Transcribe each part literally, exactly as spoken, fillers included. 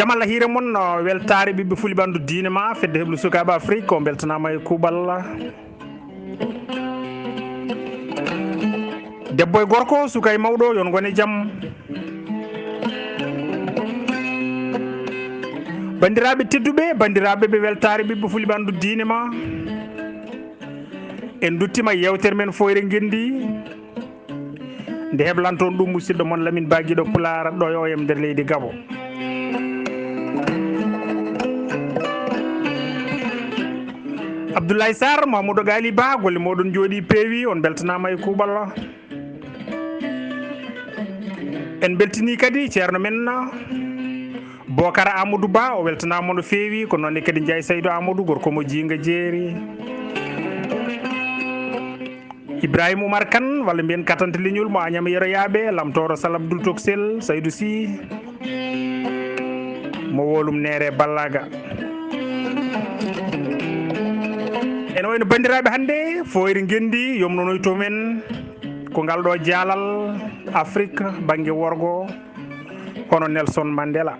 Jam Allah hiire mon, no weltaare ɓiɓɓe fulɓe ɓanndu diine ma, fedde heblu sukaaɓe Afrik, on mbeltanaama e kuuɓal. Debbo e gorko, suka e mawɗo, yo on ngone jam. Banndiraaɓe tedduɓe, banndiraaɓe ɓe weltaare ɓiɓɓe fulɓe ɓanndu diine ma, en nduttiima yeewtere men Fooyre Ngenndi. Nde heblanton ɗum musidɗo mon Lamin Ba Giɗo Pulaar ɗo e O M nder leydi Gabo. Abdoulaye Sarr, Mamadou Gali Ba, golle moɗon njooɗi peewi, on mbeltanaama e kuuɓal. En mbeltini kadi ceerno men Bokara Amadou Ba, o weltanaama no feewi, ko noon ne kadi Njaay Saydu Amadou, gorko mo jiinga jeeri. Ibrahima Oumar Kane, walla mbiyen katante leñol mo Agnam Yero Yaaɓe, Lamtooro Sal Abdoul Toksel, Saydou Sy, mo Wolum Neere Ballaga. Ene wayno banndiraaɓe hannde, Fooyre Ngenndi yomnonoyto men ko ngal ɗo jaalal Afrik bannge worgo, hono Nelson Mandela.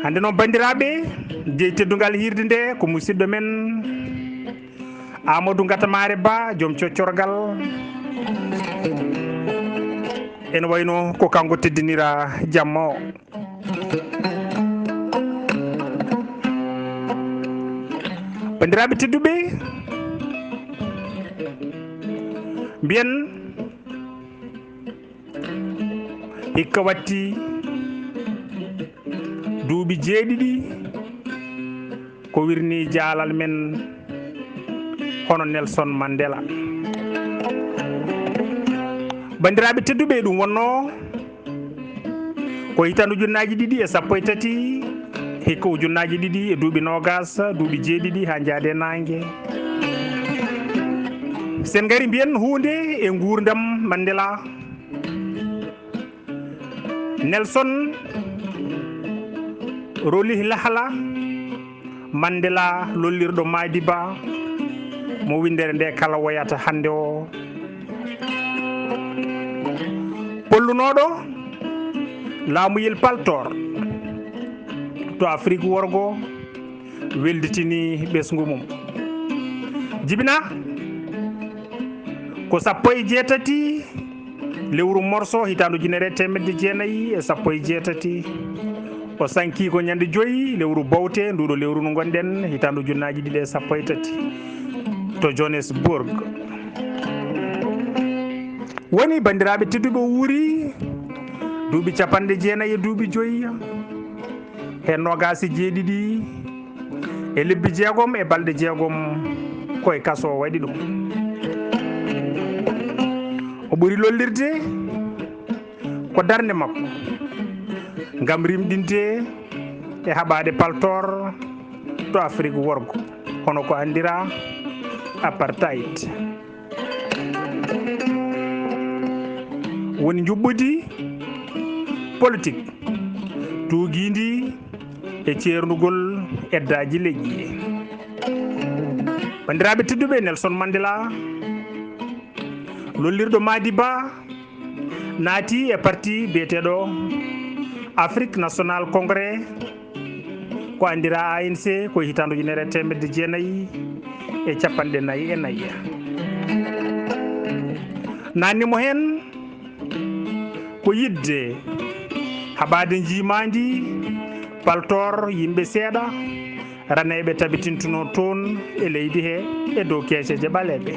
Hannde noon, banndiraaɓe, jeyi teddungal hiirde nde ko musidɗo men Amadou Ngatamaare Ba, joom coccorgal. Ene wayno ko kanko teddinira jamma o. Banndiraaɓe tedduɓe, mbiyen hikka watti duuɓi jeeɗiɗi ko wirni jaalal men hono Nelson Mandela. Banndiraaɓe tedduɓe, ɗum wonno ko hitaande ujunnaaji ɗiɗi e sappo e tati, hikka ujunnaaji ɗiɗi e duuɓi noogas, duuɓi jeeɗiɗi haa njaade naange. Sen ngari mbiyen huunde e nguurndam Mandela. Nelson Rolihlahla Mandela, lollirɗo Madiba, mo winndere nde kala woyata hannde o. Pollunooɗo laamuyel paltoor to Afrik worgo, welditini ɓesngu mum. Jibina ko sappo e jeetati lewru morso, hitaande ujunere e teemedde jeenayi e sappo e jeetati. O sanki ko ñande joyi lewru bowte, nduɗo lewru ndu ngonɗen, hitaande ujunnaaji ɗiɗi e sappo e tati, to Johannesburg. Woni, banndiraaɓe tedduɓe, o wuuri duuɓi capanɗe jeenayi e duuɓi joyi, heen noogaas e jeeɗiɗi e lebbi jeegom e balɗe jeegom ko e kaso o waɗi ɗum. O ɓuri lollirde ko darnde makko ngam rimɗinde e haɓaade paltoor to Afrik worgo, hono ko anndira apartheid. Woni njuɓɓudi politik tuugiindi e ceernugol eddaaji leƴƴi. Banndiraaɓe tedduɓe, Nelson Mandela, lollirɗo Madiba, naati e parti biyeteeɗo Afrique National Congrès, ko anndira A N C, ko e hitaande ujunere e teemedde jeenayi e capanɗe nayi e nayi. Naatni mo heen ko yiɗde haɓaade njiimaandi paltoor yimɓe seeɗa, raneeɓe tabitintunoo toon e leydi he e dow keeceeje ɓaleeɓe.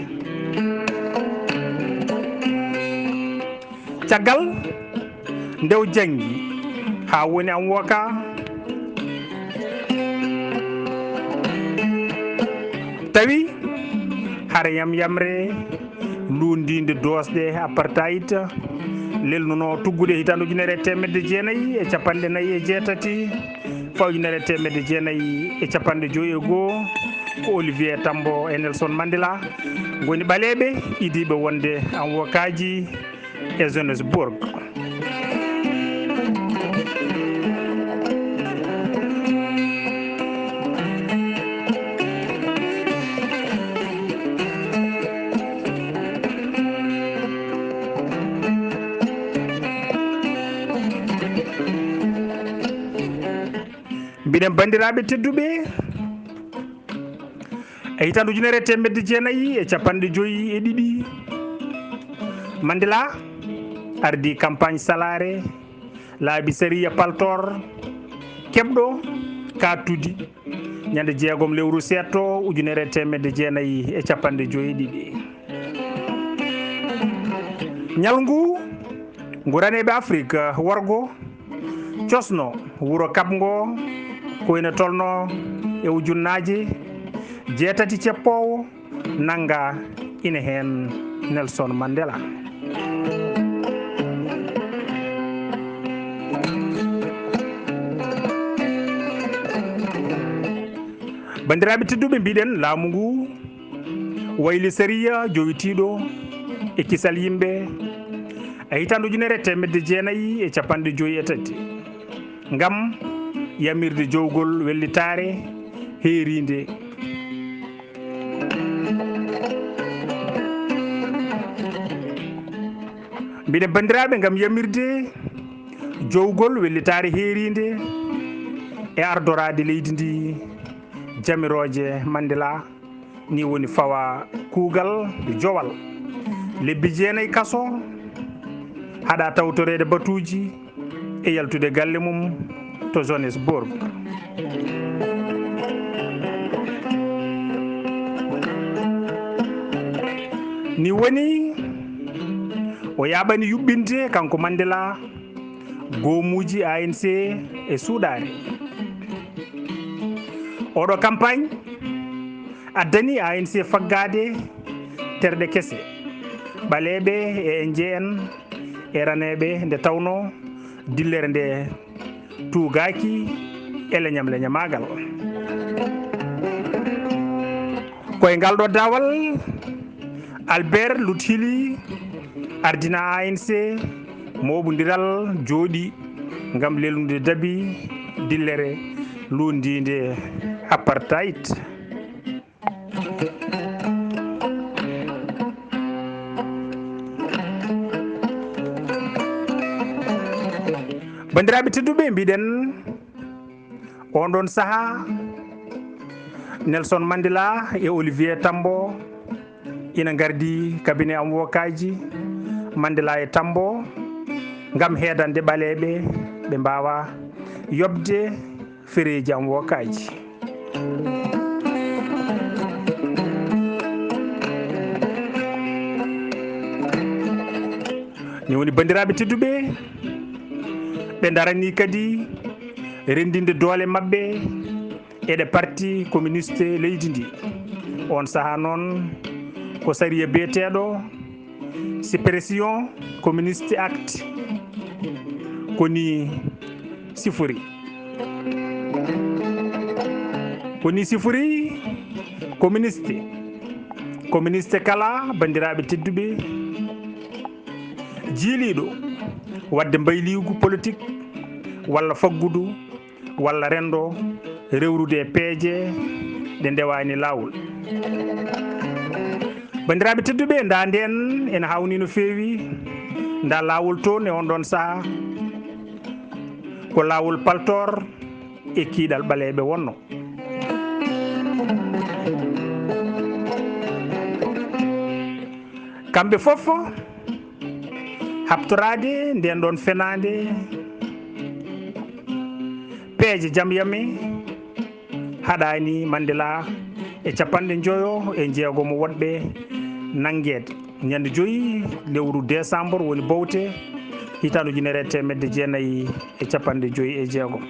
Caggal nde o janngi haa woni avocat, tawi hare yamyamre luunndiinde doosɗe apartheid lelnuno tuggude hitaande ujunere e teemedde jeenayi e capanɗe nayi e jeetati, fawa ujunere e teemedde jeenayi e capanɗe joyi e goo, ko Olivier Tambo e Nelson Mandela ngoni ɓaleeɓe idiiɓe wonde avocatji e Johannesburg. Eɗen, banndiraaɓe tedduɓe, e hitaande ujunere e teemedde jeenayi e capanɗe joyi e ɗiɗi, Mandela ardii campagne salaare laabi sariya paltoor keɓɗo kaaɗtudi ñande jeegom lewru seeɗto ujunere e teemedde jeenayi e capanɗe joyi e ɗiɗi. Ñalngu ngu raneeɓe Afrik worgo cosno wuro Kap ngo, ko ene tolno e ujunnaaje jeetati ceppoowo nannga, ina heen Nelson Mandela. Banndiraaɓe tedduɓe, mbiɗen laamu ngu wayli sariya jowitiiɗo e kisal yimɓe e hitaande ujunere e teemedde jeenayi e capanɗe joyi e tati, ngam yamirde jowgol wellitaare heeriinde. Mbiɗen, banndiraaɓe, ngam yamirde jowgol wellitaare heeriinde e ardoraade leydi ndi jamirooje Mandela, ni woni fawa kuugal jowal lebbi jeenayi kaso, haɗa tawtoreede batuuji e yaltude galle mum to Johannesburg. Ni woni o yaaɓani yuɓɓinde, kanko Mandela, goomuuji A N C e suuɗaare. Oɗo campagne addani A N C faggaade terɗe kese, ɓaleeɓe e N J N e raneeɓe, nde tawnoo dillere nde tuugaaki e leñam leñamaagal. Ko e ngal ɗo daawal Albert Luthuli ardina A N C, mooɓondiral jooɗi ngam lelnude dabi dillere luutndiinde apartheid. Banndiraaɓe tedduɓe, mbiɗen on ɗon sahaa, Nelson Mandela e Olivier Tambo ina ngardi cabinet avocatji Mandela e Tambo ngam heedande ɓaleeɓe ɓe mbaawa yoɓde fereeji avocatji. Ni woni, banndiraaɓe tedduɓe, ɓe ndaranii kadi renndinde doole maɓɓe e ɗe parti communiste leydi ndi. On sahaa noon ko sariya biyeteeɗo Suppression Communiste Act ko ni sifori. Ko ni sifori communiste. Communiste kala, banndiraaɓe tedduɓe, jiiliiɗo waɗde mbayliigu politique walla faggudu walla renndo rewrude e peeje ɗe ndewaani laawol. Banndiraaɓe tedduɓe, ndaa ndeen ena haawnii no feewi. Ndaa laawol toon e on ɗoon sahaa ko laawol paltoor e kiiɗal ɓaleeɓe wonno. Kamɓe fof haɓtoraade ndeen ɗoon fenaande, peeje jamyame haɗaani Mandela e capanɗe njoyo e jeegomo woɗɓe nanngeede ñande joyi lewru desambar, woni bowte hitaande ujunere e teemedde jeenayi e capanɗe joyi e jeegom.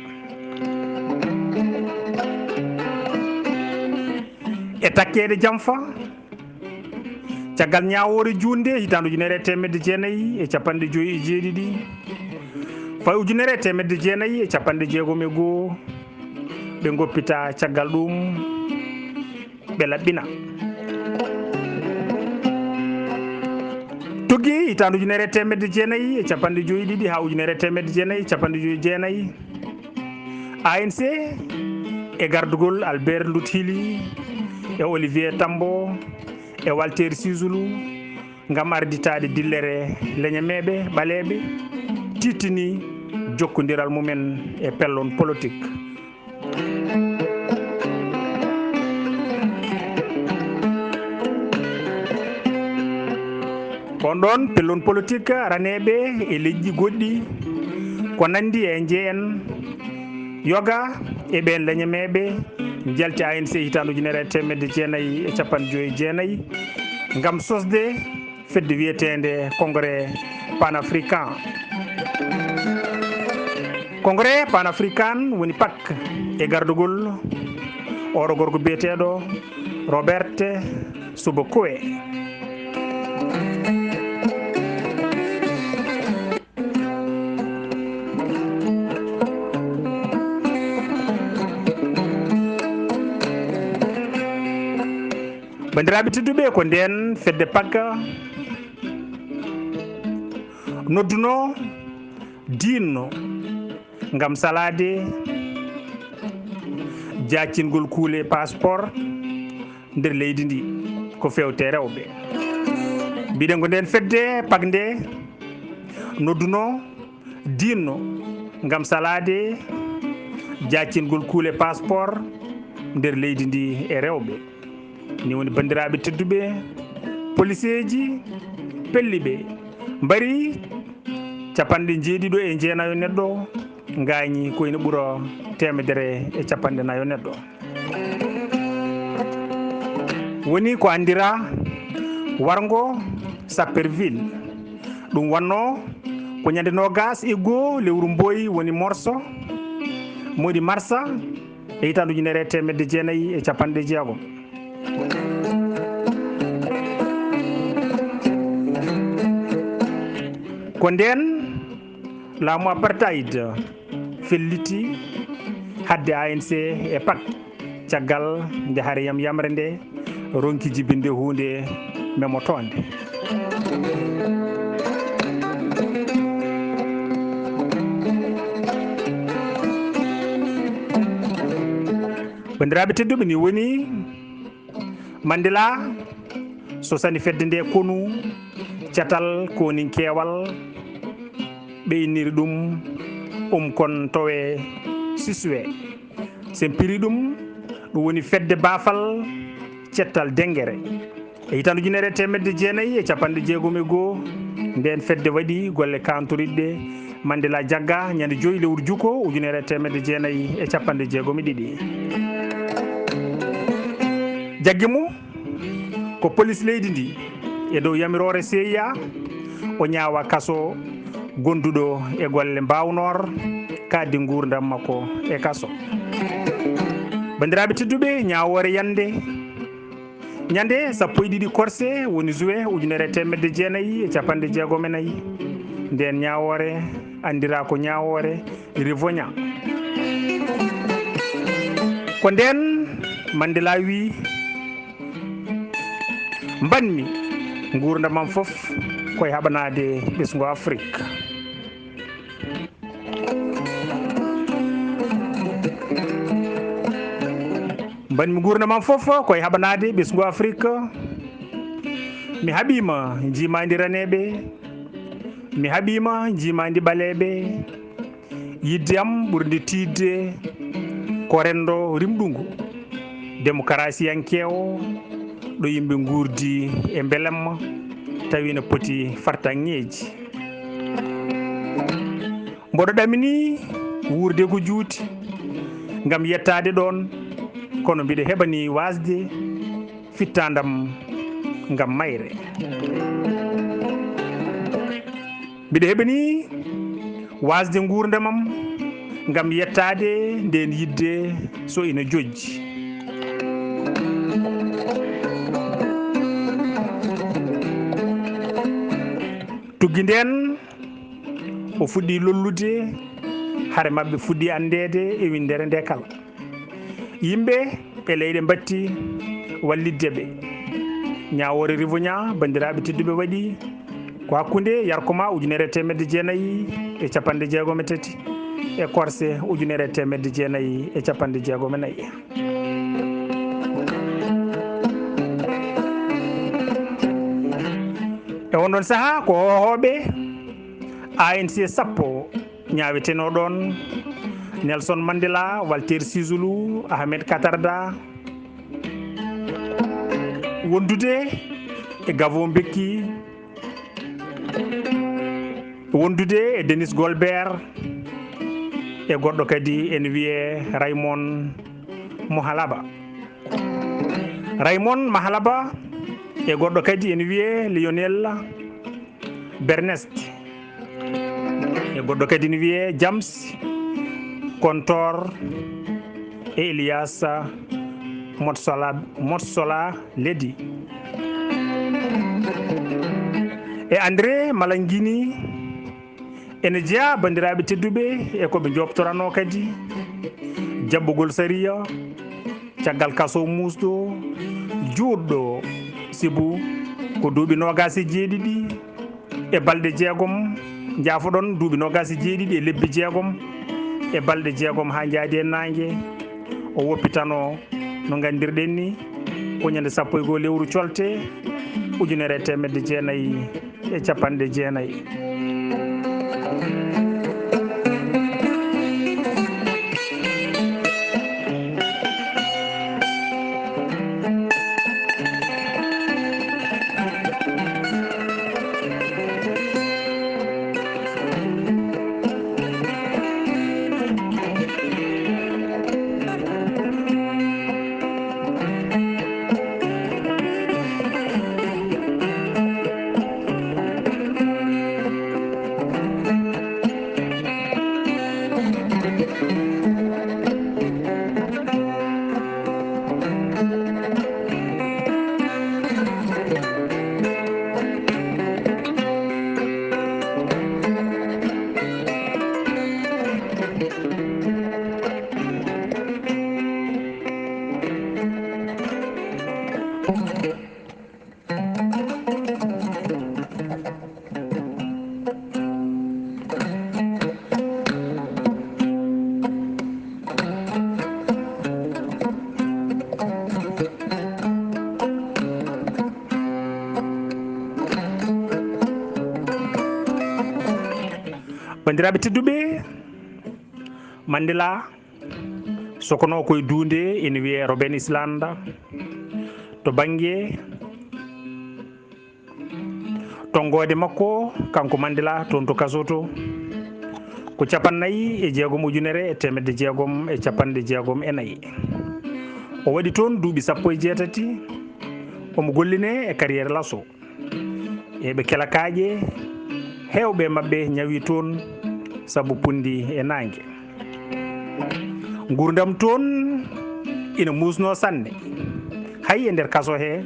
E takkeede jamfa, caggal ñaawoore juutnde hitaande ujunere e teemedde jeenayi e capanɗe joyi e jeeɗiɗi, fayi ujunere e teemedde jeenayi e capanɗe jeegom e goo, ɓe ngoppita caggal ɗum, ɓe laɓɓina. Tuggi hitaande ujunere e teemedde jeenayi e capanɗe joyi ɗiɗi haa ujunere e teemedde jeenayi e capanɗe joyi jeenayi, A N C e gardugol Albert Luthuli e Olivier Tambo e Walter Sisulu ngam arditaade dillere leñameeɓe ɓaleeɓe, tiiɗtini jokkondiral mumen e pellon politique. On ɗoon pellon politik raneeɓe e leƴƴi goɗɗi ko nanndi e N G N, yoga e ɓeen leñameeɓe njalti A N C hitaande ujunere e teemedde jeenayi e capanɗe joyi e jeenayi ngam sosde fedde wiyeteende Congrès Panafricain. Congrès Panafricain woni pak e gardugol oɗo gorko biyeteeɗo Robert Sobukwe. Banndiraaɓe tedduɓe, ko ndeen fedde pak nodduno diinno ngam salaade jaccingol kuule passeport nder leydi ndi ko feewte rewɓe. Mbiɗen ko ndeen fedde pak nde nodduno diinno ngam salaade jaccingol kuule passeport nder leydi ndi e rewɓe. Ni woni, banndiraaɓe tedduɓe, poliseeji pelliiɓe mbari capanɗe jeeɗiɗo e jeenayo neɗɗo ngaañi, ko ina ɓura teemedere e capanɗe nayo neɗɗo. Woni ko anndiraa warngo Sapperville. Ɗum wonnoo ko ñande noogas e goo lewru mboy, woni morso mois de mars, e hitaande ujunere e teemedde jeenayi e capanɗe jeegom. Ko ndeen laamu apartheid felliti hadde A N C e pak, caggal nde harayam yamre nde ronki jibinde huunde memotoonde. Banndiraaɓe tedduɓe, ni woni Mandela sosani fedde nde konu, catal koninkeewal, ɓe inniri ɗum Umkhonto we Sizwe. So en piirii ɗum, ɗum woni fedde baafal cettal Dengere. E hitaande ujunere e teemedde jeenayi e capanɗe jeegom e goo, ndeen fedde waɗi golle kaantoriɗe. Mandela jaggaa ñande joyi lewru juko ujunere e teemedde jeenayi e capanɗe jeegom e ɗiɗi. Jaggi mo ko polis leydi ndi e dow yamiroore C I A, o ñaawaa kaso gonduɗo e golle mbaawnoor kaaɗdi nguurndam makko e kaso. Banndiraaɓe tedduɓe, ñaawoore yande ñande sappo e ɗiɗi korse, woni juin ujunere e teemedde jeenayi e capanɗe jeegom e nayi. Ndeen ñaawoore anndiraa ko ñaawoore Rivonia. Ko ndeen Mandela wii: "Mbaɗmi nguurndam am fof ko e haɓanaade ɓesngu Afrik." Mbaɗmi nguurndam am fof ko e haɓanaade ɓesngu Afrik. Mi haɓiima njiimaandi raneeɓe, mi haɓiima njiimaandi ɓaleeɓe. Yiɗde am ɓurnde tiiɗde ko renndo rimɗungo, demokarasiyankeewo, ɗo yimɓe nguurdi e mbelamma, tawi ina poti fartaŋŋeeji. Mboɗo ɗaminii wuurde ko juuti ngam yettaade ɗoon, kono mbiɗo heɓanii waasde fittaandam ngam mayre. Mbiɗo heɓanii waasde nguurndam am ngam yettaade ndeen yiɗde so ina jojji. Tuggi ndeen, o fuɗɗii lollude, hare maɓɓe fuɗɗii anndeede e winndere nde kala. Yimɓe e leyɗe mbaɗti wallitde ɓe. Ñaawoore Rivonia, banndiraaɓe tedduɓe, waɗi ko hakkunde yarko maa ujunere e teemedde jeenayi e capanɗe jeegom e tati e korse ujunere e teemedde jeenayi e capanɗe jeegom e nayi. E on ɗon sahaa, ko hoohooɓe A N C sappo ñaawetenoo ɗoon: Nelson Mandela, Walter Sisulu, Ahmed Katarda. Wondude e Gavo Mbeki, Wondude e Denis Golbert e goɗɗo kadi ene wiyee Raymond Mohalaba. Raymond Mahalaba e goɗɗo kadi ene wiyee Lionel Bernest. E goɗɗo kadi ene wiyee James Contor e Elias Motsola, Motsola Ledi. E André Malangini ene jeyaa, banndiraaɓe tedduɓe, e ko ɓe njooɓtoranoo kadi jaɓɓugol sariya caggal kaso muusɗo juutɗo, sibu ko duuɓi noogaas e jeeɗiɗi e balɗe jeegom, njaafoɗon, duuɓi noogaas e jeeɗiɗi e lebbi jeegom e balɗe jeegom haa njaadi e naange. O woppitanoo, no nganndirɗen ni, ko ñande sappo e goo lewru colte ujunere e teemedde jeenayi e capanɗe jeenayi. Banndiraaɓe tedduɓe, Mandela sokono koye duunde ene wiyee Robben Island. To bannge tonngoode makko, kanko Mandela, toon to kaso to, ko cappannayi e jeegom ujunere e teemedde jeegom e capanɗe jeegom e nayi. O waɗi toon duuɓi sappo e jeetati, omo gollinee e carrière laso. E ɓe kela kaaƴe, heewɓe maɓɓe ñawi toon sabu punndi e naange. Nguurndam toon ina muusnoo sanne. Hay e nder kaso he,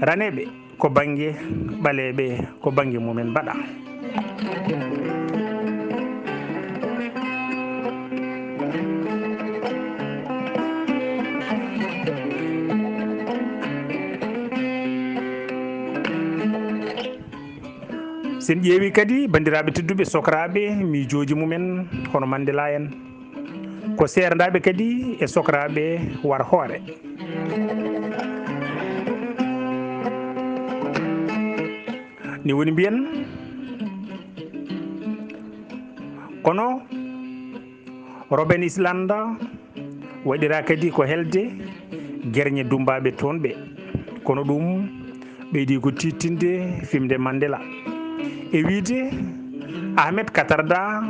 raneeɓe ko bannge, ɓaleeɓe ko bannge mumen mbaɗa. Sen ƴeewi kadi, banndiraaɓe tedduɓe, sokiraaɓe, miijooji mumen hono Mandela en, ko seerndaɓe kadi e sokiraaɓe war hoore. Ni woni mbiyen, kono Robben Island waɗiraa kadi ko helde gerñe dummbaaɓe toon ɓe. Kono ɗum ɓeydi ko tiiɗtinde fimde Mandela. E wiyde Ahmed Katarda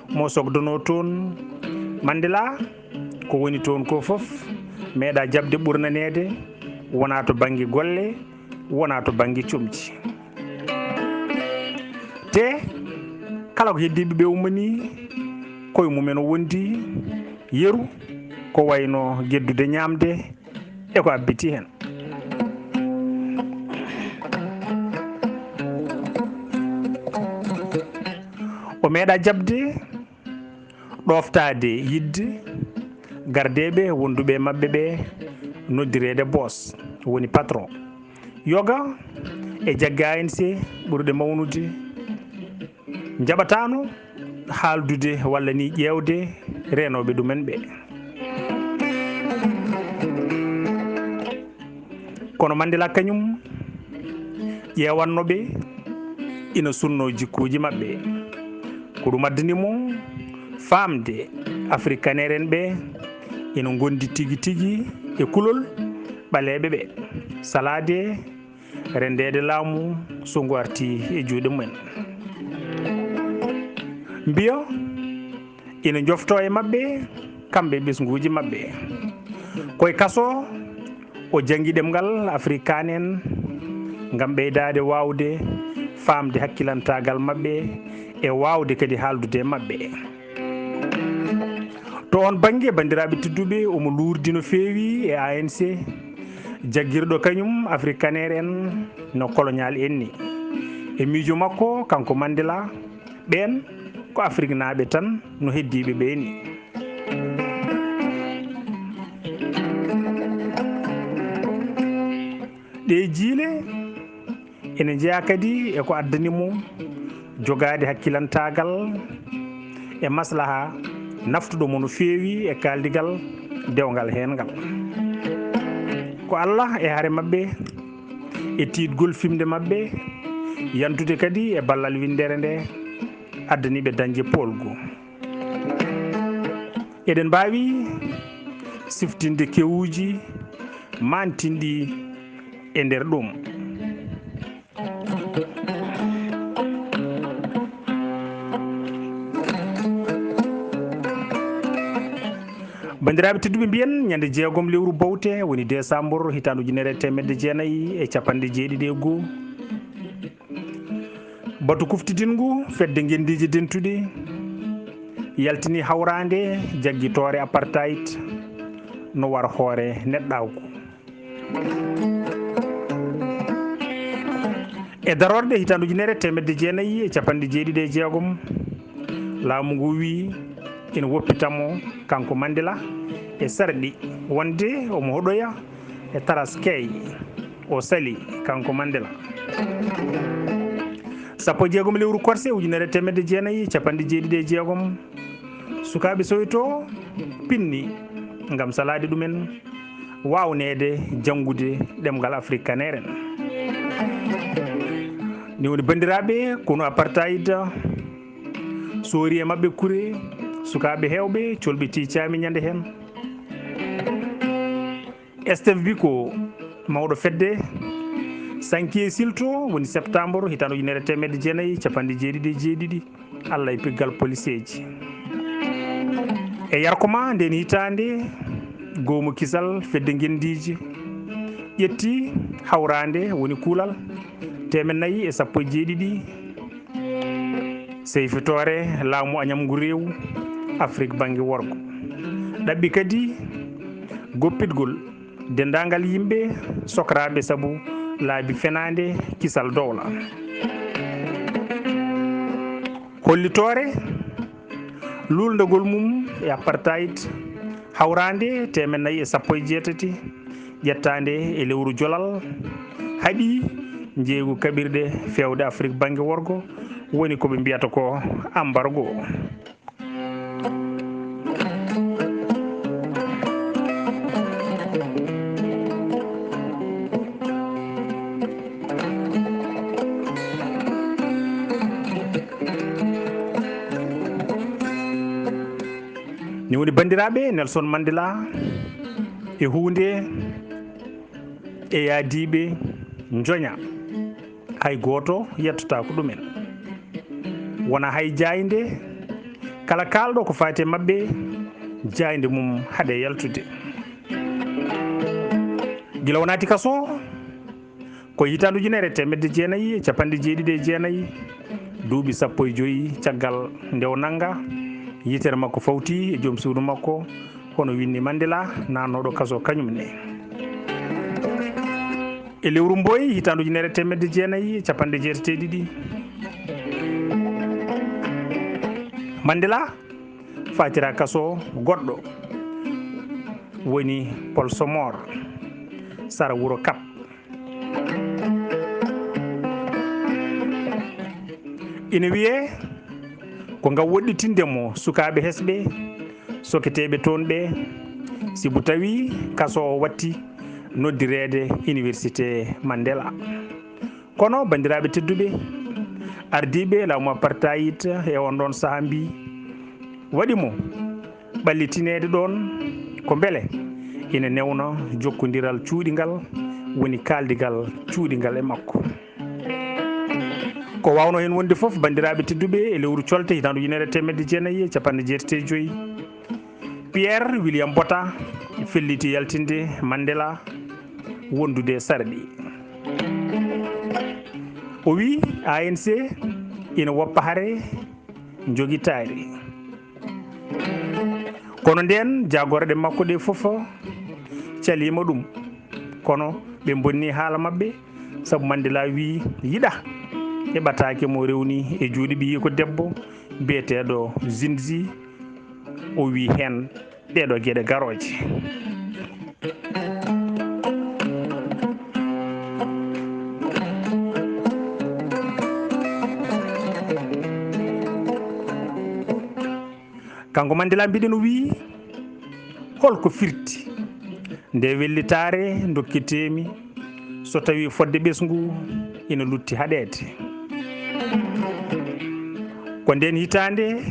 mo sokdanoo toon Mandela, ko woni toon ko fof meeɗaa jaɓde ɓurnaneede, wonaa to bannge golle, wonaa to bannge comci. Te kala ko heddiiɓe ɓe ummanii, koye mumen o wondi, yeru, ko wayno geddude ñaamde e ko abbiti heen. O meeɗaa jaɓde ɗooftaade yiɗde gardeeɓe wonduɓe e maɓɓe ɓe noddireede boss, woni patron. Yoga e jagge A N C ɓurɗe mawnude njaɓataano haaldude walla ni ƴeewde reenooɓe ɗumen ɓe. Kono Mandela kañum ƴeewanno ɓe, ina sunno jikkuuji maɓɓe. Ko ɗum addani mo faamde Afrikaneer en ɓe ina ngondi tigi tigi e kulol ɓaleeɓe ɓe, salaade renndeede laamu so ngu arti e juuɗe mumen. Mbiyo ina njofto e maɓɓe, kamɓe e ɓesnguuji maɓɓe. Koye kaso, o janngi ɗemngal Afrikaan en ngam ɓeydaade waawde faamde hakkilantaagal maɓɓe e waawde kadi haaldude e maɓɓe. To oon bannge, banndiraaɓe tedduɓe, omo luurdi no feewi e A N C, jaggirɗo kañum Afrikaneer en no koloñaal en ni. E miijo makko, kanko Mandela, ɓeen ko Afriknaaɓe tan no heddiiɓe ɓee ni. Ɗee jiile ene njeyaa kadi e ko addani mo jogaade hakkilantaagal e maslaha naftuɗo mo no feewi e kaaldigal dewngal heen ngal. Ko Allah e hare maɓɓe, e tiiɗgol fimde maɓɓe, yantude kadi e ballal winndere nde, addani ɓe dañde poolgu. Eɗen mbaawi siftinde kewuuji maantinɗi e nder ɗum. Banndiraaɓe tedduɓe, mbiyen ñande jeegom lewru bowte, woni desambur, hitaande ujunere e teemedde jeenayi e capanɗe jeeɗiɗi e goo. Batu kuftidingu fedde ngenndiije dentuɗe yaltini hawraande jaggitoore apartheid no war hoore neɗɗaagu. E darorɗe hitaande ujunere teemedde jeenayi e capanɗe jeeɗiɗi e jeegom, laamu ngu wiyi ina woppita mo, kanko Mandela, e sarɗi wonde omo hoɗoya e Taraskey, o sali, kanko Mandela. Sappo e jeegom lewru korse ujunere teemedde jeenayi capanɗe jeeɗiɗi e jeegom, sukaaɓe Soweto pinni ngam salaade ɗumen waawneede janngude ɗemngal Afrikaneer en. Ni woni, banndiraaɓe, konu apartheid soori e maɓɓe kure, sukaaɓe heewɓe colɓitii caami ñande heen. Steve Biko, mawɗo fedde Sankey Silto, woni septembre hitaande ujunere teemedde jeenayi capanɗe jeeɗiɗi e jeeɗiɗi, Allah e piggal poliseeji. E yarko ma nden hitaande, goomu kisal fedde ngenndiije ƴetti hawraande, woni kuulal teemen nayi e sappo e jeeɗiɗi, seyfitoore laamu añam ngu reewu Afrik bannge worgo. Ɗaɓɓi kadi goppitgol denndaangal yimɓe sokraaɓe sabu laabi fenaande kisal dowla. Hollitoore luulndagol mum e apartheid hawraande teemen nayi e sappo e jeetati, ƴettaande e lewru jolal, haɗi njeeygu kaɓirɗe feewde Afrik bannge worgo, woni ko ɓe mbiyata ko ambargo. Ni woni, banndiraaɓe, Nelson Mandela e huunde e yaadiiɓe njoña, hay gooto yettotaako ɗumen. Wona hay jaaynde, kala kaalɗo ko faati e maɓɓe, jaaynde mum haɗe yaltude. Gila o naati kaso, ko hitaande ujunere e teemedde jeenayi e capanɗe jeeɗiɗi e jeenayi, duuɓi sappo e joyi caggal nde o nannga, yitere makko fawti e joom suudu makko, hono Winni Mandela, naatnooɗo kaso kañum ne. E lewru Mboy, hitaande ujunere e teemedde jeenayi e capanɗe jeetati e ɗiɗi, Mandela faatira kaso goɗɗo, woni Pol Somor, sara wuro Kap. Ina wiyee ko ngam woɗɗitinde mo sukaaɓe hesɓe, soketeeɓe toon ɓe, sibu tawi kaso o watti noddireede Université Mandela. Kono, banndiraaɓe tedduɓe, ardiiɓe laamu apartheid e oon ɗoon sahaa mbii, waɗi mo ɓallitineede ɗoon ko mbele ina newna jokkondiral cuuɗingal, woni kaaldigal cuuɗingal e makko. Ko waawno heen wonde fof, banndiraaɓe tedduɓe, e lewru colte hitaande ujunere e teemedde jeenayi e cappanɗe jeetati e joy, Pierre William Botha felliti yaltinde Mandela wondude e sarɗi. O wi A N C ina woppa hare njogitaari. Kono ndeen, jaagorɗe makko ɗe fof caliima ɗum. Kono ɓe mbonni haala maɓɓe, sabu Mandela wi yiɗa heɓataake mo rewni e juuɗe ɓiyiiko debbo biyeteeɗo Zinzi. O wi heen ɗeeɗo geɗe garooje. Kanko Mandela mbiɗen o wiyi, holko firti nde wellitaare ndokkiteemi so tawii fodde ɓesngu ina lutti haɗeede? Ko ndeen hitaande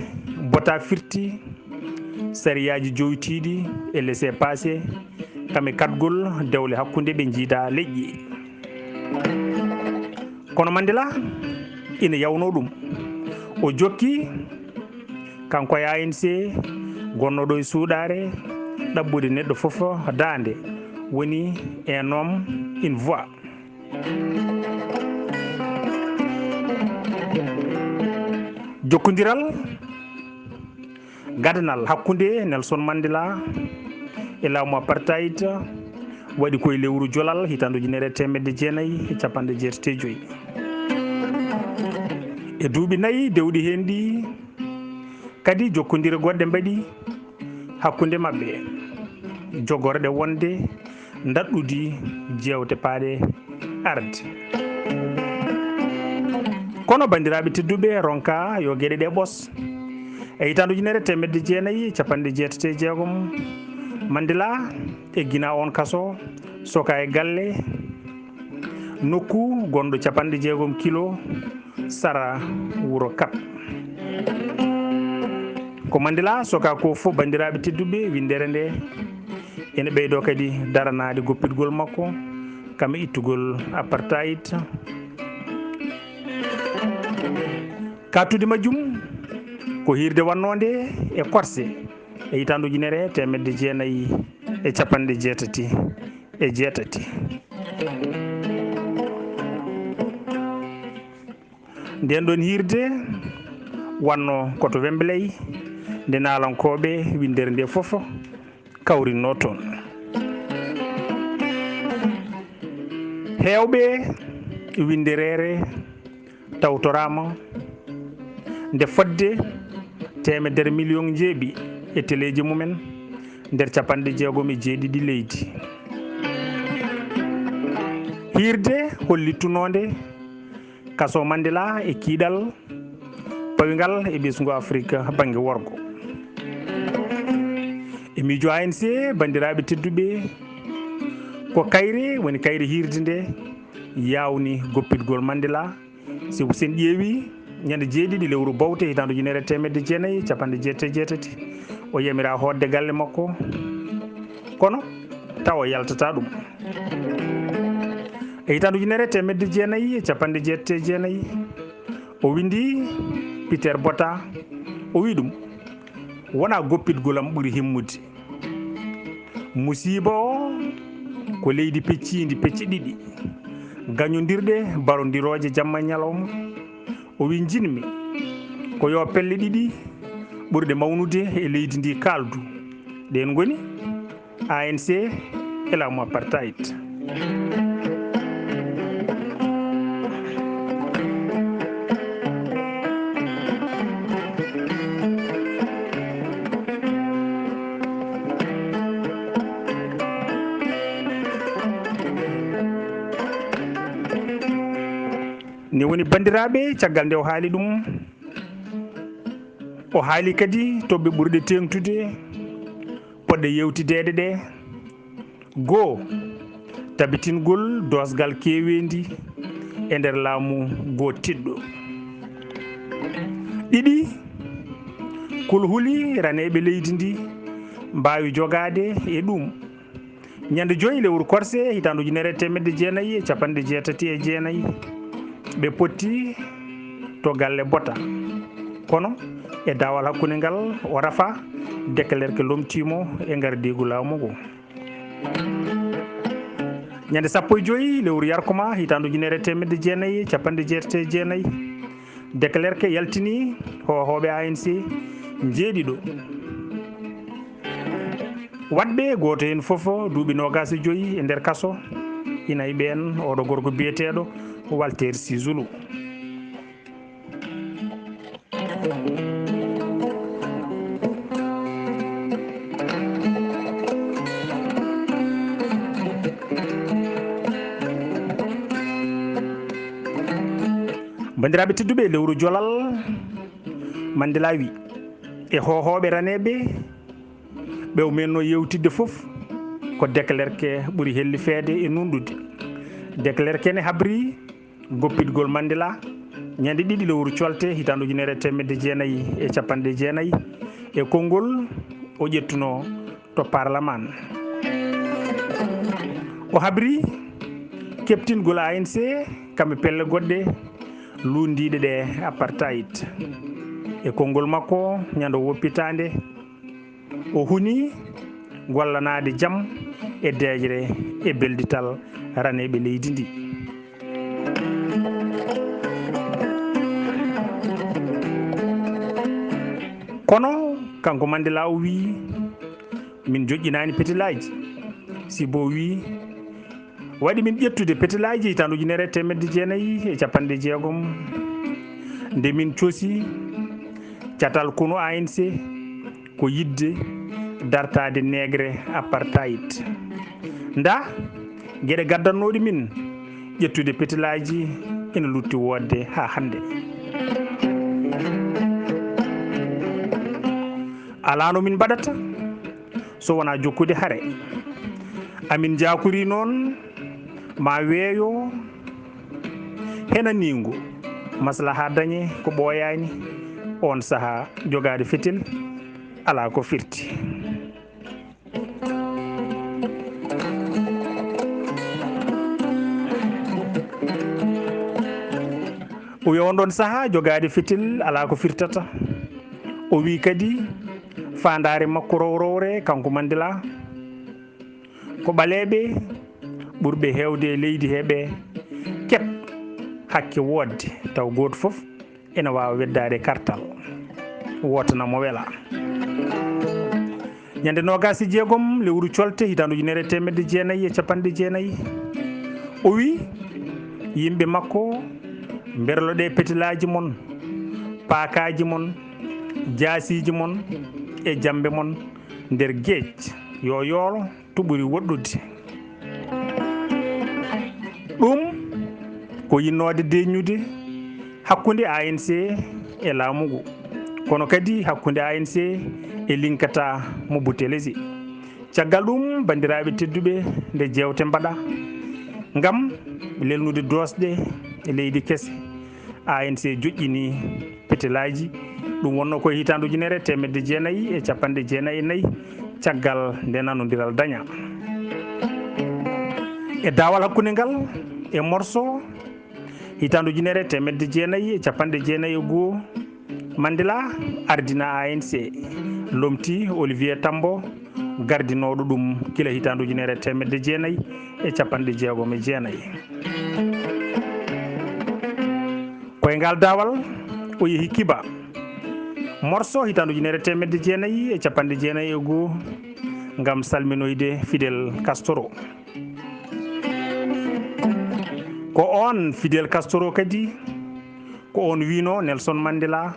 Botha firti sariyaaji jowitiiɗi e laissez-passer kam e kaɗgol dewle hakkunde ɓe njiida leƴƴi. Kono Mandela ina yawnoo ɗum. O jokki, kanko e A N C gonnooɗo e suuɗaare, ɗaɓɓude neɗɗo fof daande, woni un homme, une voix. Jokkondiral gadanal hakkunde Nelson Mandela e laamu apartheid waɗi ko e lewru jolal hitaande ujunere e teemedde jeenayi e cappanɗe jeetati e joy. E duuɓi nayi dewɗi heen ɗi kadi, jokkondire goɗɗe mbaɗi hakkunde maɓɓe, jogorɗe wonde ndaɗɗudi jeewte paaɗe arde. Kono, banndiraaɓe tedduɓe, ronka yo geɗe ɗe ɓos. E hitaande ujunere teemedde jeenayi e cappanɗe jeetati e jeegom, Mandela egginaa oon kaso, sokaa e galle, nokku gonɗo cappanɗe jeegom kilo, sara wuro Kap. Ko Mandela sokaa ko fof, banndiraaɓe tedduɓe, winndere nde ene ɓeydoo kadi daranaade goppitgol makko, kam e ittugol apartheid. Kaɗtudi majjum ko hiirde waɗnoonde e Korse e hitaande ujunere teemedde jeenayi e cappanɗe jeetati e jeetati. Ndeen ɗoon hiirde waɗnoo ko to Wembley, nde naalankooɓe winndere nde fof kawrinnoo toon. Heewɓe winndereere tawtoraama nde fodde teemedere miliyoŋ njeeɓi e teleeji mumen nder cappanɗe jeegom e jeeɗiɗi leydi. Hiirde hollittunoonde kaso Mandela e kiiɗal pawi ngal e ɓesngu Afrik bannge worgo. E miijo A N C, banndiraaɓe tedduɓe, ko kayre woni kayre hiirde nde yaawni goppitgol Mandela. Sibu, so en ƴeewi, ñande jeeɗiɗi lewru bowte hitaande ujunere e teemedde jeenayi e cappanɗe jeetati e jeetati, o yamiraa hootde galle makko, kono tawa o yaltataa ɗum. E hitaande ujunere e teemedde jeenayi e cappanɗe jeetati e jeenayi, o winndi Peter Botha, o wi ɗum, wonaa goppitgol am ɓuri himmude. Musiiba o ko leydi pecciindi pecce ɗiɗi, gañondirɗe, barondirooje jamma e ñalawma. O wi, njiɗmi ko yo pelle ɗiɗi ɓurɗe mawnude e leydi ndi kaaldu. Ɗeen ngoni A N C e laamu apartheid. Ni woni, banndiraaɓe, caggal nde o haali ɗum, o haali kadi toɓɓe ɓurɗe teeŋtude poɗɗe yeewtideede ɗe. Goo, tabitingol doosgal keeweendi e nder laamu gootiɗɗo. Ɗiɗi, kulhuli raneeɓe leydi ndi mbaawi jogaade e ɗum. Ñande joy lewru korse hitaande ujunere e teemedde jeenayi e cappanɗe jeetati e jeenayi, ɓe potti to galle Bota. Kono e daawal hakkunde ngal o rafa, Declercq lomtiimo e ngardiigu laamu ngu. Ñande sappo e joy lewru yarkuma hitaande ujunere e teemedde jeenayi e capanɗe jeetati e jeenayi, Declercq yaltini hoohooɓe A N C njeeɗiɗo. Waɗɓe gooto heen fof duuɓi noogaas e joy e nder kaso, ina e ɓeen oɗo gorko biyeteeɗo Walter Sizulu. Banndiraaɓe tedduɓe, lewru jolal Mandela wi e hoohooɓe raneeɓe ɓe o menno yewtidde fof, ko Declercq ɓuri hellifeede e nunɗude. Declercq ne habri goppitgol Mandela ñande ɗiɗi lewru colte hitaande ujunere e teemedde jeenayi e capanɗe jeenayi e konngol o ƴettunoo to Parlement. O habri keɓtingol A N C kam e pelle goɗɗe luutndiiɗe ɗe apartheid. E konngol makko ñande o woppitaande, o huni gollanaade jam e deeƴre e beldital raneeɓe leydi ndi. Kono kanko Mandela o wii, "Min joƴƴinaani petilaaji." Sibo wii, "Waɗi min ƴettude petilaaji hitaande ujunere e teemedde jeenayi e capanɗe jeegom, nde min cosi catal konu A N C ko yiɗde dartaade neegre apartheid. Nda geɗe gaddannooɗe min ƴettude petilaaji ina lutti woodde haa hannde." Alaa no min mbaɗata so wonaa jokkude hare. Amin njaakori noon ma weeyo henaniingo maslaha dañe ko ɓooyaani. Oon sahaa jogaade fetel alaa ko firti. O wi on ɗon sahaa jogaade fetel alaa ko firtata. O wi kadi faandaare makko rowrowre kanko Mandela ko ɓaleeɓe ɓurɓe heewde e leydi he ɓe keɓ hakke woodde taw gooto fof ene waawa weddaade kartal wootana mo wela. Ñande noogaas e jeegom lewru colte hitaande ujunere e teemedde jeenayi e capanɗe jeenayi, o wi yimɓe makko, "Mberloɗee petilaaji mon, paakaaji mon, jaasiiji mon e jammbe mon nder geej, yo yoolo to ɓuri woɗɗude." Ɗum ko yinnoode deeƴnude hakkunde A N C e laamu ngu, kono kadi hakkunde A N C e linkata mo Buthelezi. Caggal ɗum, banndiraaɓe tedduɓe, nde jeewte mbaɗa ngam lelnude doosɗe e leydi kese, A N C joƴƴini petelaaji. Ɗum wonno ko e hitaande ujunere e teemedde jeenayi e capanɗe jeenayi e nayi, caggal nde nanondiral daña. E daawal hakkunde ngal e morso, hitaande ujunere e teemedde jeenayi e capanɗe jeenayi e goo, Mandela ardina A N C, lomti Olivier Tambo, gardinooɗo ɗum gila hitaande ujunere e teemedde jeenayi e capanɗe jeegom e jeenayi. Ko e ngal daawal o yehi Kiba, morso hitaande ujunere e teemedde jeenayi e capanɗe jeenayi e goo, ngam salminoyde Fidel Castro. Ko oon Fidel Castro kadi, ko oon wiino Nelson Mandela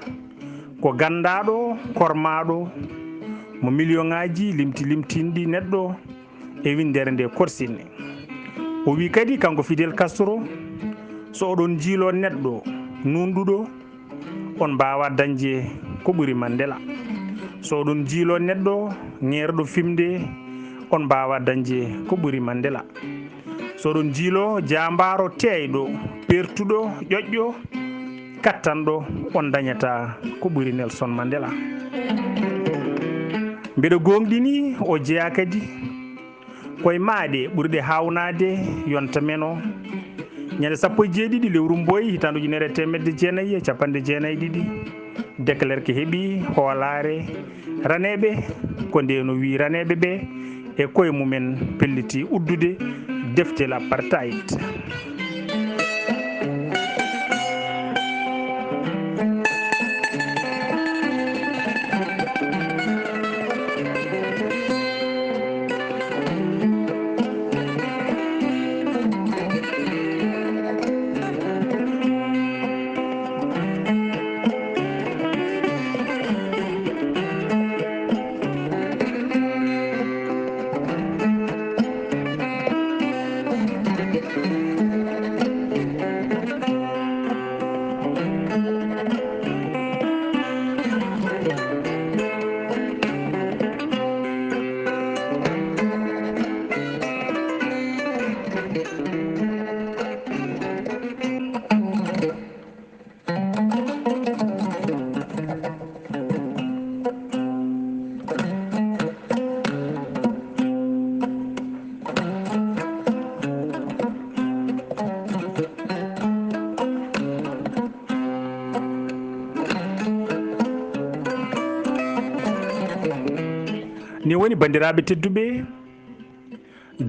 ko ganndaaɗo, kormaaɗo, mo miliyoŋaaji limti limtinɗi neɗɗo e winndere nde korsini. O wi kadi, kanko Fidel Castro, so oɗon njiilo neɗɗo nuunɗuɗo, on mbaawa dañde ko ɓuri Mandela. So oɗon njiilo neɗɗo ŋeerɗo fimde, on mbaawa dañde ko ɓuri Mandela. So oɗon njiilo jaambaaro teeyɗo, peertuɗo, ƴoƴƴo, kattanɗo, on ndañataa ko ɓuri Nelson Mandela. Mbeɗa gooŋɗini o jeyaa kadi ko e maaɗe ɓurɗe haawnaade yonta men o, Ñande sappo e jeeɗiɗi lewru Mboy, hitaande ujunere e teemedde jeenayi e capanɗe jeenayi e ɗiɗi, Declercq heɓi hoolaare raneeɓe, ko nde no wii raneeɓe ɓe e koye mumen pelliti uddude defte l'apartheid. Ni woni, banndiraaɓe tedduɓe,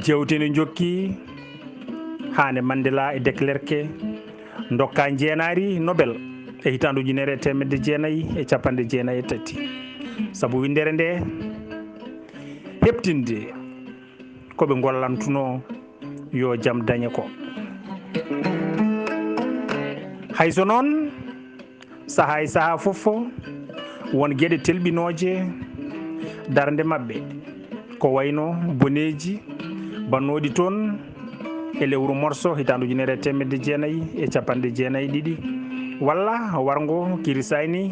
jewte ne njokki haa nde Mandela e Declercq ndokka njeenaari Nobel e hitaande ujunere e teemedde jeenayi e capanɗe jeenayi e tati. Sabu winndere nde, heɓtinde ko ɓe ngollantunoo yo jam dañe ko. Hay so noon, sahaa e sahaa fof, won geɗe telɓinooje darnde maɓɓe, ko wayno boneeji bannooɗi toon e lewru morso hitaande ujunere e teemedde jeenayi e capanɗe jeenayi e ɗiɗi, walla warngo kirisayni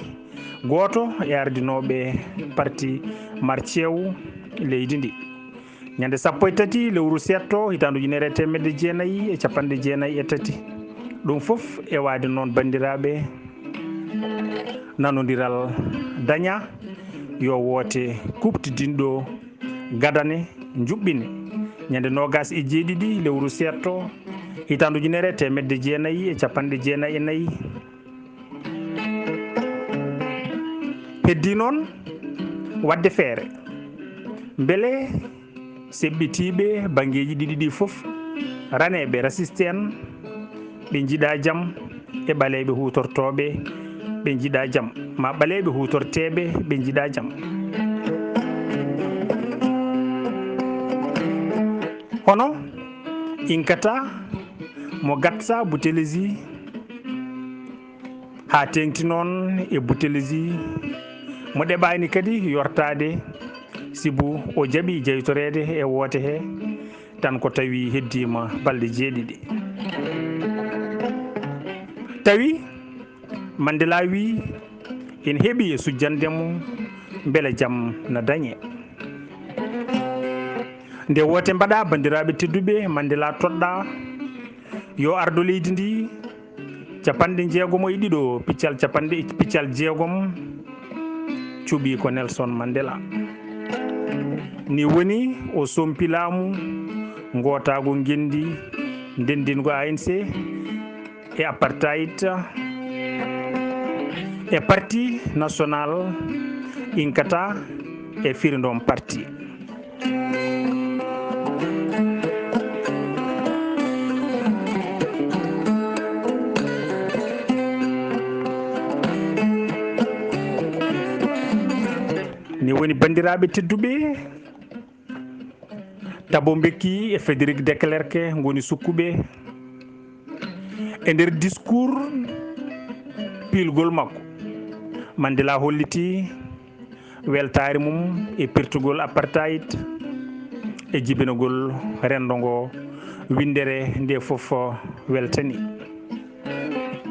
gooto e ardinooɓe parti Marcew leydi ndi. Ñande sappo e tati lewru seeɗto, hitaande ujunere e teemedde jeenayi e capanɗe jeenayi e tati. Ɗum fof e waade noon, banndiraaɓe, nanondiral daña, yo woote kuuɓtidinɗo gadane njuɓɓine. Ñande noogaas e jeeɗiɗi lewru seeɗto, hitaande ujunere e teemedde jeenayi e capanɗe jeenayi e nayi, heddii noon waɗde feere mbele seɓɓitiiɓe banngeeji ɗiɗi ɗii fof, raneeɓe rasiste en ɓe njiɗaa jam e ɓaleeɓe huutortooɓe ɓe njiɗaa jam, maa ɓaleeɓe huutorteeɓe ɓe njiɗaa jam. Hono Inkata mo Gatsa Buthelezi, haa teeŋti noon e Buthelezi mo ɗeɓaani kadi yortaade, sibu o jaɓi jeytoreede e woote he, tan ko tawi heddiima balɗe jeeɗiɗi. Tawi Mandela wii ina heɓi e sujjande mo mbele jam na dañe. Nde woote mbaɗaa, banndiraaɓe tedduɓe, Mandela toɗɗaa yo ardo leydi ndi, capanɗe jeegom e ɗiɗo piccal capanɗe, piccal jeegom cuɓii ko Nelson Mandela. Ni woni o sompi laamu, ngootaagu ngenndi, ndenndingu A N C e apartheid e Parti National Inkatha e Freedom Party. Ni woni, banndiraaɓe tedduɓe, Thabo Mbeki e Frédéric de Klerk ngoni sukkuɓe. E nder discours piilgol makko, Mandela holliti weltaare mum e pirtugol apartheid e jibinagol renndo ngo winndere nde fof weltani.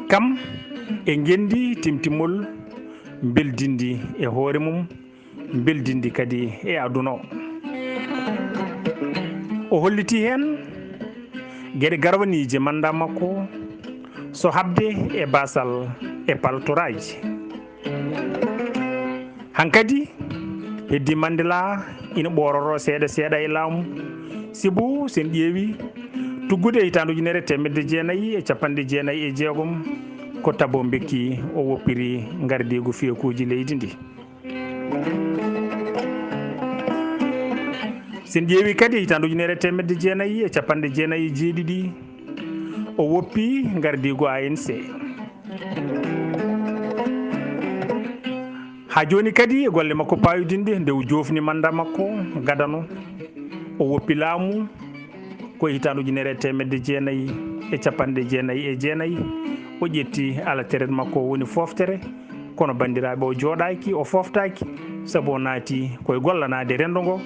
Kam e ngenndi timtimmol mbeldinndi e hoore mum, mbeldinndi kadi e aduna o. O holliti heen geɗe garwaniije mannda makko, so haɓde e baasal e paltoraaji. Hankadi, heddii Mandela ina ɓoororoo seeɗa seeɗa e laamu, sibu so en ƴeewi Tuggude hitaande ujunere teemedde jeenayi e cappanɗe jeenayi e jeegom, ko Tabo Mbeki o woppiri ngardiigu fiyekuuji leydi ndi. Sen ƴeewi kadi hitaande ujunere teemedde jeenayi e cappanɗe jeenayi e jeeɗiɗi, o woppi ngardiigu A N C. Haa jooni kadi e golle makko paayodinɗe, nde o joofni manda makko gadano, o woppi laamu ko e hitaande ujunere e teemedde jeenayi e cappanɗe jeenayi e jeenayi. O ƴetti alateret makko, o woni fooftere, kono banndiraaɓe, o jooɗaaki, o fooftaaki, sabu o naati ko e gollanaade renndo ngo,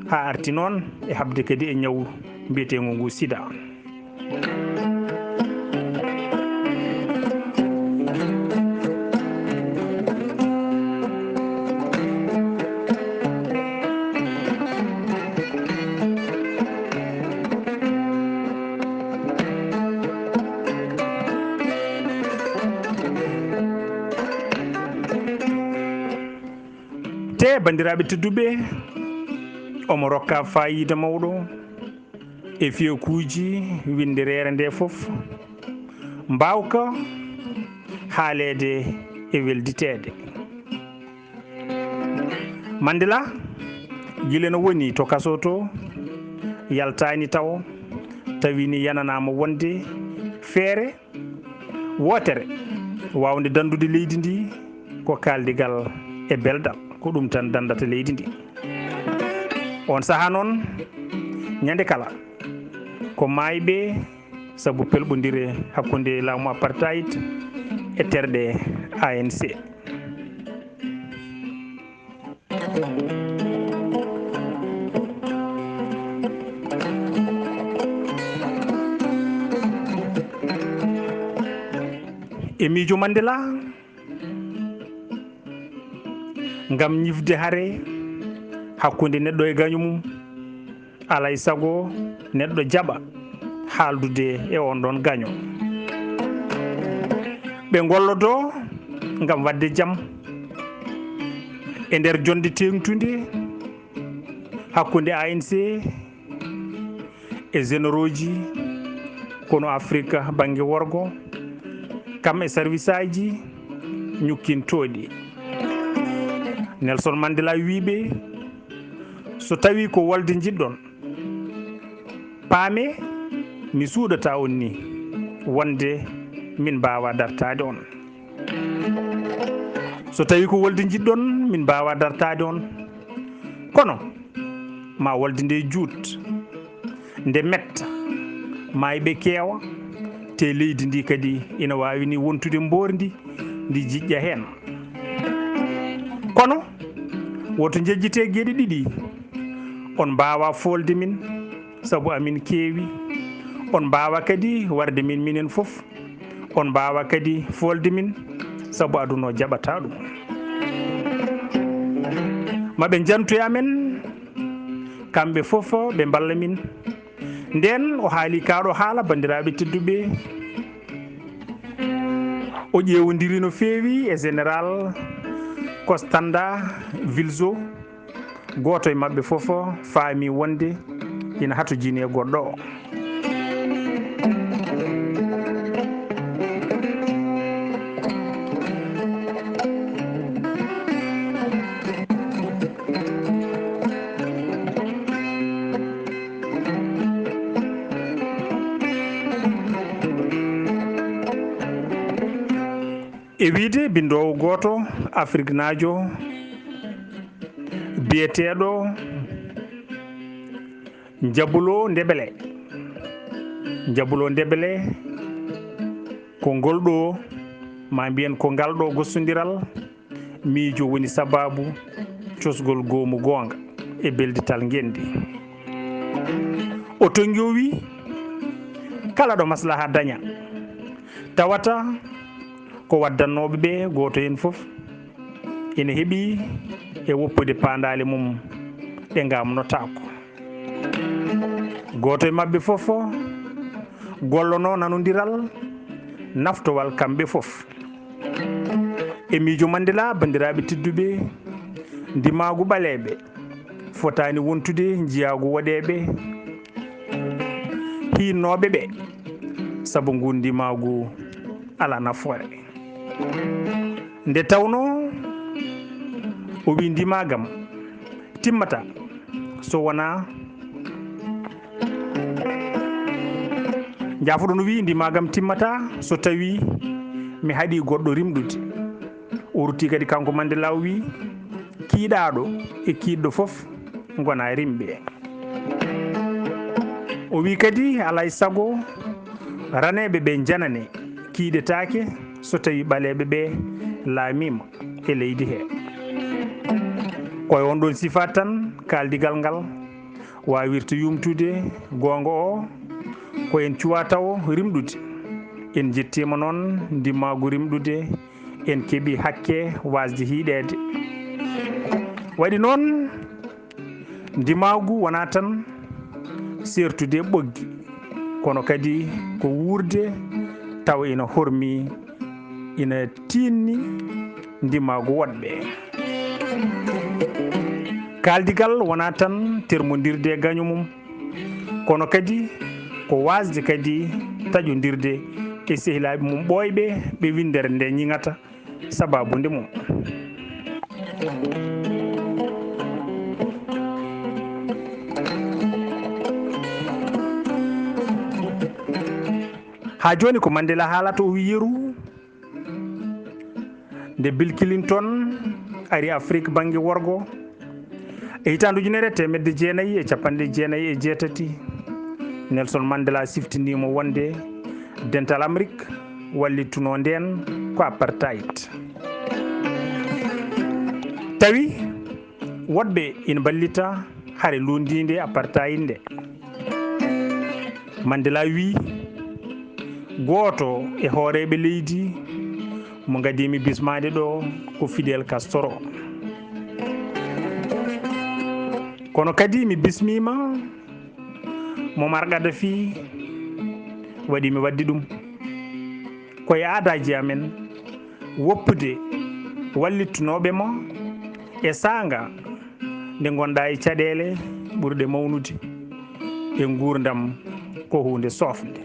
haa arti noon e haɓde kadi e ñawu mbiyeteengu ngu sida. Te, banndiraaɓe tedduɓe, omo rokka faayiida mawɗo e fiyekuuji winndereere nde fof, mbaawka haaleede e welditeede. Mandela, gila no woni to kaso to, yaltaani tawo, tawi ni yananaama wonde feere wootere waawnde danndude leydi ndi ko kaaldigal e beldal, ko ɗum tan danndata leydi ndi. On sahaa noon, ñande kala, ko maayɓe sabu pelɓondire hakkunde laamu apartheid e terɗe A N C. E miijo Mandela, ngam ñifde hare hakkunde neɗɗo e gaño mum, alay sago neɗɗo jaɓa haaldude e on ɗon gaño. Ɓe ngollodo ngam waɗde jam e nder jonde teeŋtunde hakkunde A N C e générauxji kono Afrique bannge worgo, kam e sarwisaaji ñukkintooɗi. Nelson Mandela wiiɓe, so tawi ko wolde njiɗɗon, paame mi suuɗata on ni wonde min mbaawa dartaade on. So tawi ko wolde njiɗɗon, min mbaawa dartaade on. Kono ma wolde nde juut, nde metta, maayɓe keewa, te leydi ndi kadi ina waawi ni wontude mboorndi ndi jiƴƴa heen. Kono woto njejjite geɗe ɗiɗi. On mbaawa foolde min, sabu amin keewi. On mbaawa kadi warde min minen fof. On mbaawa kadi foolde min, sabu aduna o jaɓataa ɗum. Ma ɓe njantu e amen, kamɓe fof ɓe mballa min. Ndeen o haali kaa ɗo haala, banndiraaɓe tedduɓe. O ƴeewondiri no feewi e général Costanda Vilzo. Gooto e maɓɓe fof faami wonde ina hatojini e goɗɗo o. E wiyde binndoowo gooto afriknaajo biyeteeɗo Njabulo Ndebele. Njabulo Ndebele ko ngol ɗo, ma mbiyen ko ngal ɗo gostondiral miijo woni sabaabu cosgol goomu goonga e beldital ngenndi. O tonngii o wii, kala ɗo maslaha daña, tawata ko waddannooɓe ɓe gooto heen fof ina heɓi e woppude paandaale mum ɗe ngamnotaako. Gooto e maɓɓe fof gollonoo nanondiral naftowal kamɓe fof. E miijo Mandela, banndiraaɓe tedduɓe, ndimaagu ɓaleeɓe fotaani wontude njiyaagu woɗeeɓe. hiinnooɓe ɓe, sabu ngu ndimaagu alaa nafoore. Nde tawnoo o wii ndimaagam timmata so wonaa, njaafoɗon, o wii ndimaagam timmata so tawii mi haɗii goɗɗo rimɗude. O rutti kadi kanko Mandela, o wii kiiɗaaɗo e kiiɗɗo fof ngonaa rimɓe. O wii kadi alaa e sago raneeɓe ɓe njanane kiiɗetaake so tawii ɓaleeɓe ɓe laamiima e leydi he. Ko e on ɗon sifaa tan kaaldigal ngal waawirta yumtude goonga o, ko en cuwaa tawo rimɗude. En njettiima noon ndimaagu rimɗude, en keɓii hakke waasde hiiɗeede. Waɗi noon, ndimaagu wonaa tan seertude e ɓoggi, kono kadi ko wuurde tawa ina hormi, ina tiinni ndimaagu woɗɓe. Kaaldigal wonaa tan termondirde e gaño mum, kono kadi ko waasde kadi taƴondirde e sehilaaɓe mum ɓooyɓe ɓe winndere nde ñiŋata sabaabu nde mum. Haa jooni ko Mandela haalata, o wi yeru, nde Bill Clinton ari Afrik bannge worgo, e hitaande ujunere e teemedde jeenayi e cappanɗe jeenayi e jeetati, Nelson Mandela siftiniima wonde dental Amrik wallittunoo ndeen ko apartheid. Tawi woɗɓe ina mballita hare lunndiinde apartheid nde. Mandela wii, gooto e hooreeɓe leydi mo ngadii-mi bismaade ɗo ko Fidel Castro. Kono kadi mi bismiima Muammar Gaddafi, waɗi mi waɗde ɗum. Ko e aadaaji amen woppude wallittunooɓe mo e saanga nde ngonɗaa e caɗeele ɓurɗe mawnude e nguurndam, ko huunde soofnde.